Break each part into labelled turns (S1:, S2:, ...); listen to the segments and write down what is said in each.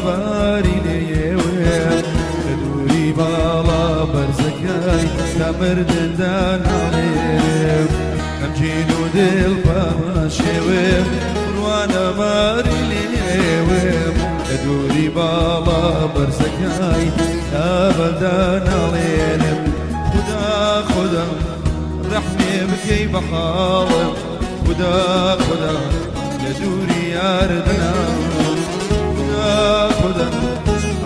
S1: باری لێوێم لە دووری باڵا بەرزەکەی تا مردندا ناڵێم غەمگین و دڵ پاشێوێم بڕوانە ماری لێوێم لە دووری باڵا بەرزەکەی تا بەلدا ناڵێنم خودا خودا ڕەحمێ بکەی بە حاڵم خودا خودا لە دووری یار دەناڵم خودا خودا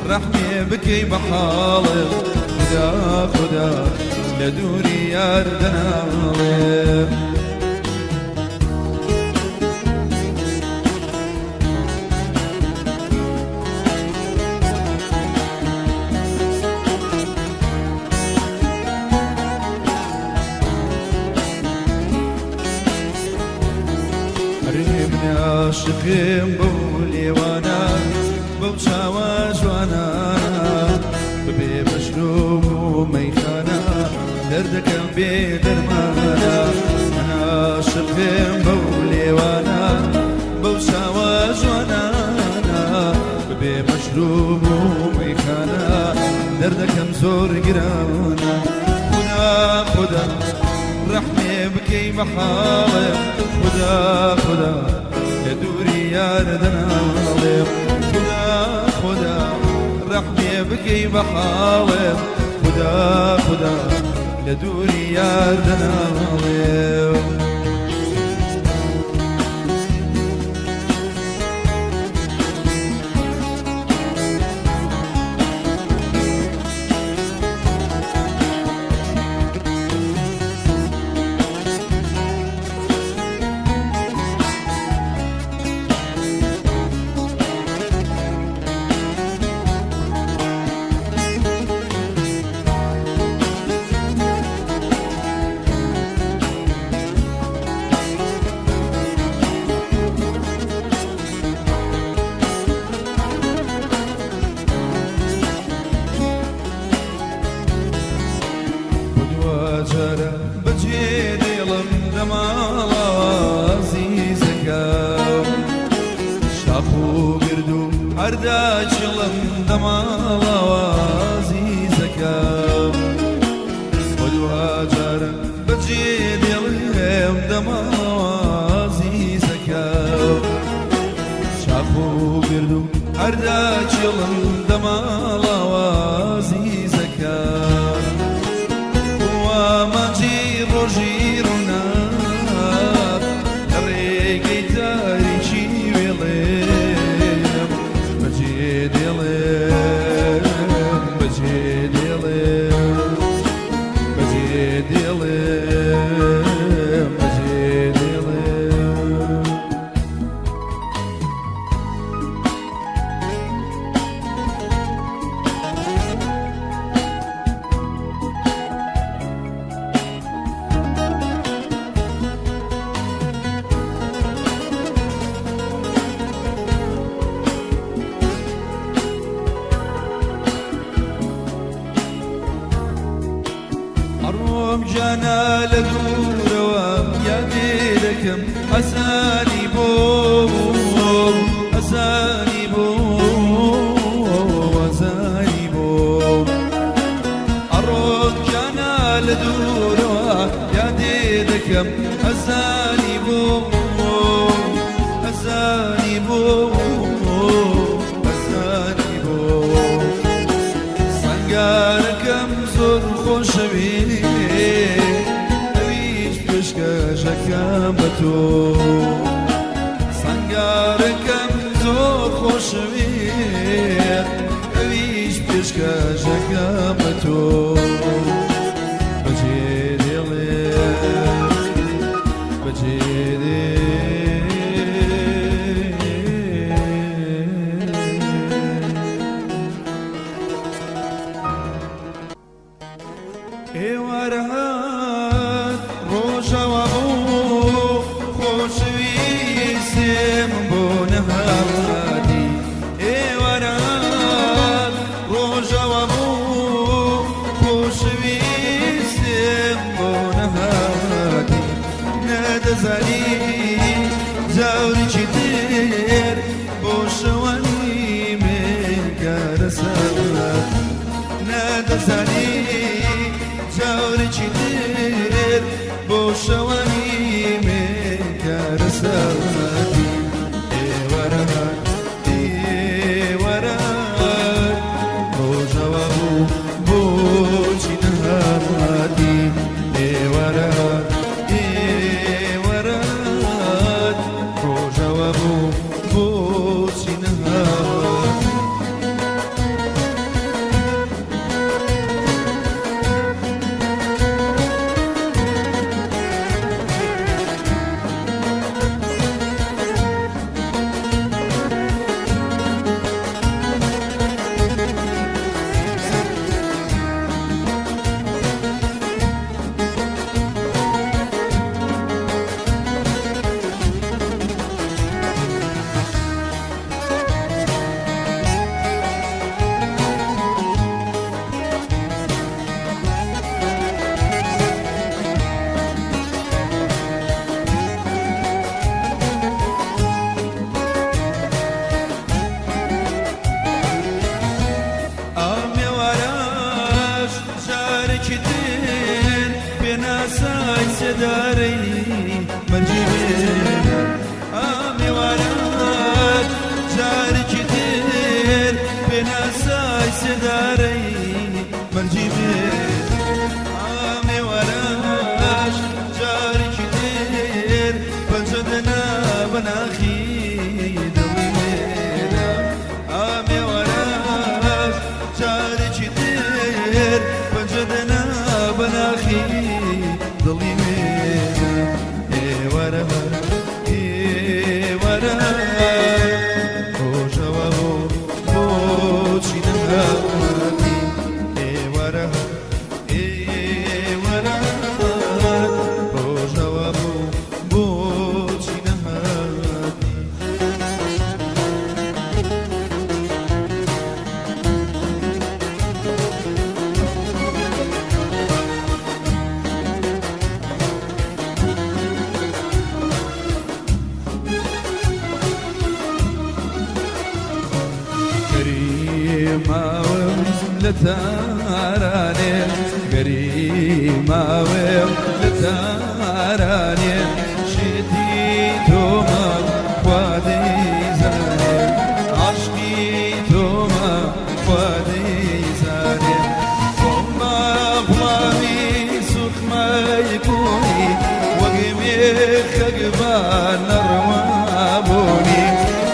S1: ڕەحمێ بکەی بە حاڵم خودا خودا لە دووری یار دەناڵم. ئەرێ من عاشقم بەو لێوانە بەو چاوە جوانانە ببێ مەشروب و مەیخانە دەردەکەم بێ دەرمانە من عاشقم بەو لێوانە بەو چاوە جوانانە ببێ مەشروب و مەیخانە دەردەکەم زۆر گرانە خودا خودا ڕەحمێ بکەی بە حاڵێ خودا خودا لە دووری یار دەناڵێم خودا خودا ڕەحمێ بکەی بە حاڵێ خودا خودا لە دووری یار دەناڵێم. بۆ دواجارە بەجێ دێڵم لە ماڵەوە ئازیزەکەم شاخ و گرد و هەردا چڵم دە ماڵەوە ئازیزەکەم بۆ دواجارە بەجێ دێڵم دە ماڵەوە ئازیزەکەم شاخ و گرد و هەردا چڵم دە ماڵەوە ئازیزەکەم ئامانجی ڕۆژی ڕووناک لە ڕێگەی تاریکی وێڵێم بەجێ دێڵێم بەجێ دێڵێم بەجێ دێڵێم بەجێ دێڵێم. ئەڕۆم گیانە لە دوورەوە یادێ دەکەم ئەزانی بۆ ئەزانی بۆ ئەزانی بۆ ئەڕۆم گیانە لە دوورەوە یادێ دەکەم ئەزانی بۆ ئەزانی بۆ ئەزانی بۆ سەنگارەکەم زۆر خۆشەوێ ئەویش پێشکەشەکەم بە تۆ. بۆچی نەهاتی؟ ئامێوارەش جارێکی تر پێناسای سێدارەی مەرگی بێنە. ئامێوارەش جارێکی تر پێناسای سێدارەی مەرگی بێنە. ئامێوارەش جارێکی تر پەنجە دەنا بە ناخی دڵی مێنە. ئامێوارەش جارێکی تر پەنجە دەنا بە ناخی دڵی مێنە. ئێوارە ئێوارە ڕۆژەوە بۆ بۆچی نەهاتی؟ ئێوارە ئێوارە ڕۆژەوە بۆ بۆچی نەهاتی؟ گەری ماوم لە تارانێ، گەری ماوم لە تارانێ، شێتی تۆمە خوا دەیزانێ، عاشقی تۆمە خوا دەیزانێ. خۆم بە غوڵامی سوخمەی کۆنی، وەک مێخەکبان نەڕوابوونی.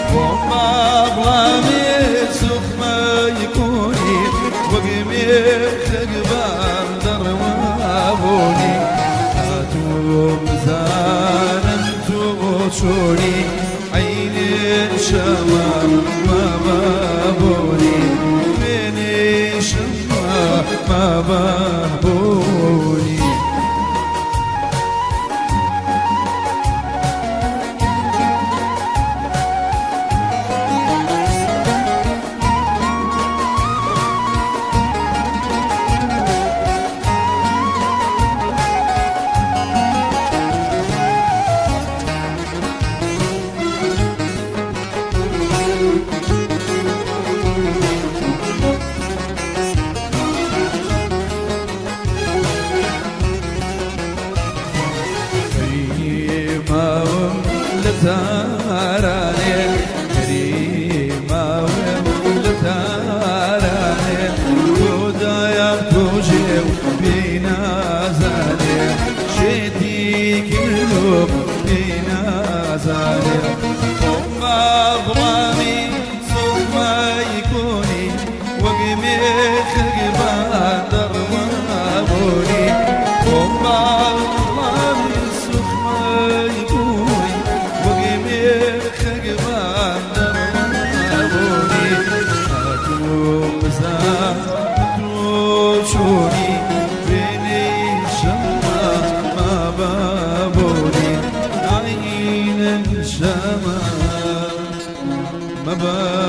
S1: خۆم بە غوڵامی سوخمەی کۆنی، وەک مێخەکبان دەڕوابوونی. هاتووم بزانم تۆ چۆنی، عەینێ شەمە مابابوونی، وێنێ شەمە مابابوونی. ماوم لە تارانێ، ماوم لە تارانێ، خۆدایان تۆژێ و پێی نازانێ، شێتی کردم پێی نازانێ. خۆم بە غوڵامی سوخمای کۆنی، وەک مێخەکبان دەڕوابوونی. خۆم بە غوڵامی سوخمای کۆنی، وەک مێخەکبان دەڕوابوونی. هاتووم بزانم تۆ چۆنی، وێنەی شەمە مابابوونی، عەینەن شەمە مەبابوونی.